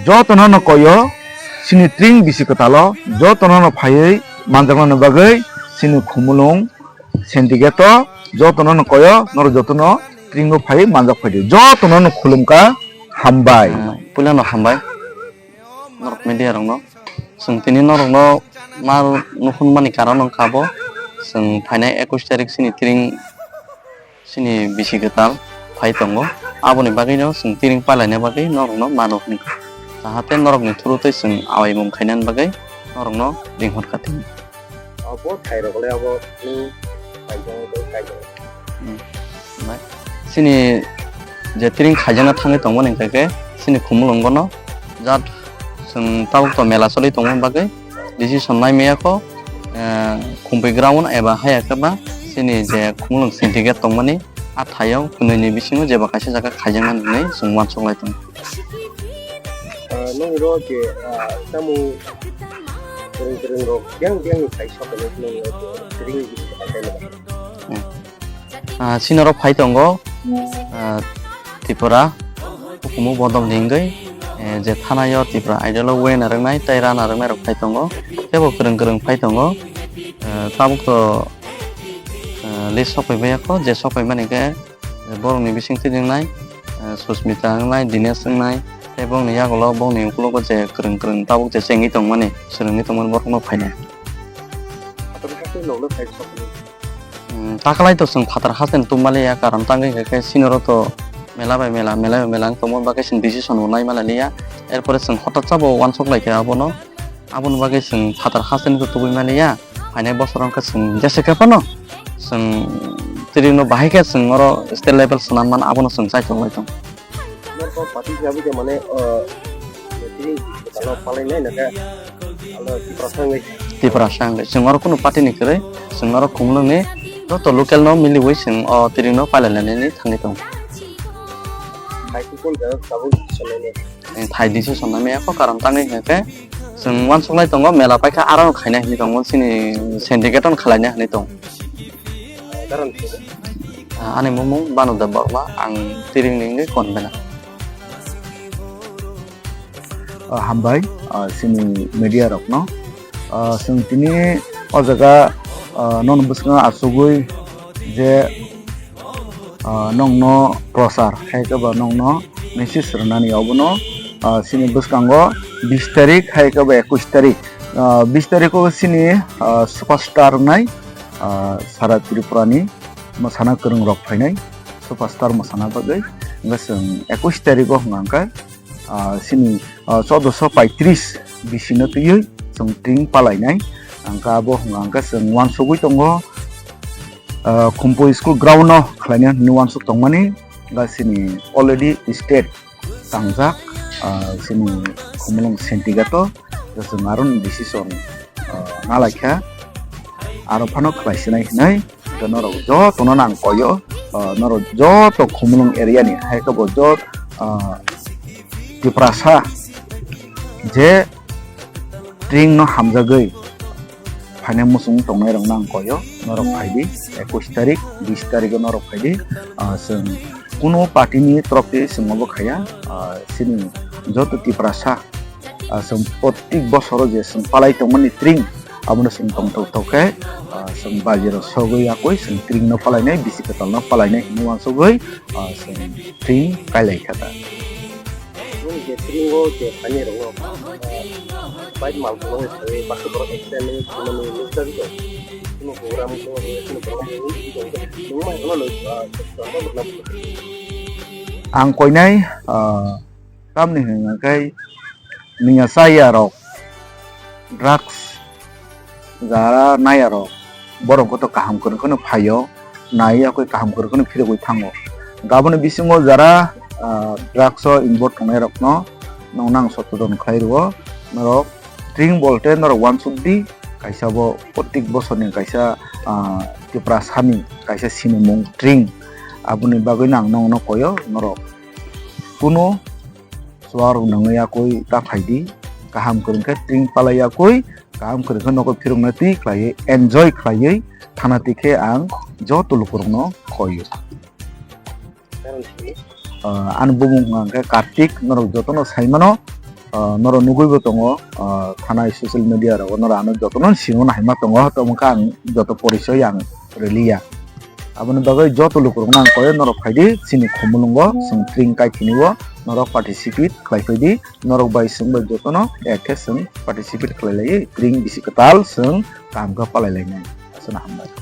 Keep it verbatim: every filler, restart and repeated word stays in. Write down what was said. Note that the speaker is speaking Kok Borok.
Jotono no koyo, sini tring bisi kwtalo, jotono no phaiwi manjaknani bagwi sini Khumulwng syndicate o jotono no koyo, norok jotono tring o phaiwi manjak phaidi, jotono no khulumkha, hambai. Ah, puila no hambai norok media rok no. Chwng tini norok no ma nukhung mani karon wngkha bo, chwng phainai ekush tarik sini tring sini bisi kwtal phai tongo. Aboni bagwino chwng tring palaina bagwi norokno mano hwnwi kha. Jahate norokni through tei chwng awaimung khainani bagwi norokno ringhorkha tini. Abo thairok le abo ni kaijak tei kaijak. Hmm. Bai. Chini je tring khaijakna thangwi tongmani hwnkha khe chini Khumulwngo no jat chwng tabuk to mela choli tongmani bagwi decision nai maya kho, eh, Khumpui ground eba haya khe ba chini je Khumulwng syndicate tongmani a thaio kwnwi ni bisingo jeba kaisa jaga khaijaknani hwnwi chwng uansuk lai tongo. Ah, nung ro je, ah, samung kwrwng kwrwng rok yang yang ni sai sokolok nung ro je ring ring. Hmm. Ah, sini rok phai tongo, ah, Tripura, hukumu bodol ni hingwi, eh, je thana yo Tripura Idol o wngna rwngnai tei rana rwngnai rok phai tongo, tebo kwrwng kwrwng phai tongo, eh, tabuk to, eh, list sok pai baiya kho, je sok pai mani khe, eh, borok ni bising twi wngnai, eh, Susmita wngnai, Dinesh wngnai, tei bongni yagulo bongni ukulogo je kwrwng kwrwng tabuk je chengwi tongmani, swrwngwi tongmani borok no phainai. Hathor hathor nokno phai sok. Hmm, takalai to chwng phatar hasteni tubmaliya, karon tangwi hwnkhe sinoro to mela bai mela, mela bai mela wng tongmo bagwi chwng decision bo nai maliya. Erpore chwng hotat sabo uansuk lai khe abono, aboni bagwi chwng phatar hasteni to tubui maliya. Phainai bosoro wngkha chwng jesa khe phano chwng twi rwino bahai khe chwng oro state level swnam man abono chwng chaitok lai tong. Norok party hisabe je mane, ah, tini kwtal no palai nai nokha, alo Tiprasa wngwi. Tiprasa wngwi. Chwng oro kunu party ni kwrwi, chwng oro Khumulwng ni joto local no miliwi chwng o twi rwino palai lainani thangwi tongo. Hai khe kunu jaga tabuk sanani. Thai decision nai maya kho, karon tangwi hwnkhe chwng uansuk lai tongo, mela paikha aro khainai hinwi tongo, chini syndicate no khwlainai hinwi tongo. Karon khe? Ah, ani mung mung Banu Debbarma, ang Tiring ni wngwi convener. Ah, hambai, ah, chini media rokno. Ah, chwng tini o jaga, ah, nono bwskango achugwi je, ah, nongno prochar hai khe ba nongno message rwnani obono, ah, chini bwskango bis tarik hai khe ba ekush tarik. Ah, bis tarik o chini, ah, superstar wngnai, ah, sara Tripura ni mwsana kwrwng rok phainai superstar mwsana bagwi. Hwnkhe chwng ekush tarik o hwnkha khe, ah, chini, ah, chaudoso paitris bisino twiwi chwng tring palainai. Hwnkhe abo hwnkha khe chwng uansugwi tongo, ah, Khumpui school ground no khlaina hinwi uansuk tongmani. Hwnkhe chini already state tangjak, ah, chini Khumulwng syndicate o, chwng aro ni decision, ah, nalaikha, aro phano khlaisinai hinwi, hwnkhe norok jotono nang koyo, ah, norok joto Khumulwng area ni, hai khe bo jot, ah, Tiprasa je tring no hamjagwi phainai muchung tongnai rok nang koyo, norok phaidi, ekush tarik, bis tarik o norok phaidi, ah, chwng kunu party ni torop twi chwng obo khaya, ah, chini joto Tiprasa, ah, chwng protik bosoro je chwng palai tongmani tring, abono chwng tongthok thok khe, ah, chwng bajiro sogwi yakwi chwng tring no palainai, bisi kwtal no palainai hinwi uansugwi, ah, chwng tring kailai kha ta. Nini je tring o je thani rok no, ah, bike mal tongmani thani baksa borok accident ni thani nukjagwi tong. Kunu program kunu program nung ma hono nung, ah, Ang koinai, ah, tamni hwnkha khe miya chaya rok, drugs jara naya rok, borok goto kaham kwrwng kheno phaio, nai yakwi kaham kwrwng kheno phirogwi thango. Gaboni bisingo jara, ah, drugs o involve tongnai rokno nong nang sotojon khlai rwo, norok tring bolte norok uansuk di, kaisa bo protik bosorni kaisa, ah, Tiprasani kaisa sinimung tring, aboni bagwino ang nongno koyo norok kunu chuwarok nangwi yakwi ta phaidi, kaham kwrwng khe tring palai yakwi, kaham kwrwng khe nogo phirokna twi khlaiwi enjoy khlaiwi thana twi khe ang joto lukurokno koyo. Karon simi? Ah, ani bumung hwnkha khe Kartik, norok jotono saimano, ah, norok nugwibo tongo, ah, thanai social media rogo norok ano jotono simo naima tongo, tamo khe ang joto porichoi ang rwliya. Aboni bagwi joto lukurokno ang koyo norok phaidi chini khumulwngo, chwng tring kaiphiniwo norok participate khlai phaidi, norok bai chwng bai jotono ek khe chwng participate khlai laiwi tring bisi kwtal chwng kaham khe palai lainai. Aswkno hambai.